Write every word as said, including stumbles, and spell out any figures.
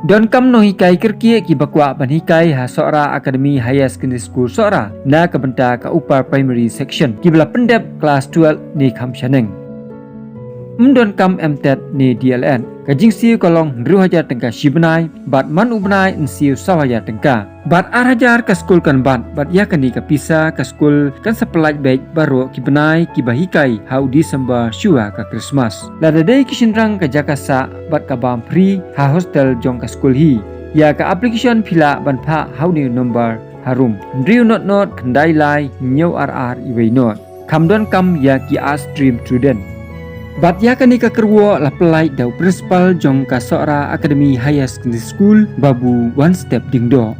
Don kam nonghikai kyrkieh kiba kwah ban hikai ha Sohra Academy Higher Secondary School Sohra na ka bynta ka Upper Primary Section kiba la pyndep klas twelve ne kham shaneng. Ym don kam M.Tet ne D.El.Ed. Ka jingsiew ka long hynriew hajar tyngka shi bnai bad man u bnai yn siew saw hajar tyngka. Bad ar hajar ka skul kan bat, bad ïa kane ka pisa ka skul kan sa pyllait beit baroh ki bnai kiba hikai ha u December shuwa ka Christmas. Lada dei ki shynrang ka jaka sah bad ka bam free ha hostel jong ka skul hi. Ïa ka application phi lah ban phah ha une u number harum: hynriew not not khyndai lai hynñiew ar ar uwei not. Kham don kam ïa ki arts stream student. Bad ïa kane ka kyrwoh la pyllait da u principal jong ka Sohra Academy Higher Secondary School, Babu Wanstep Diengdoh.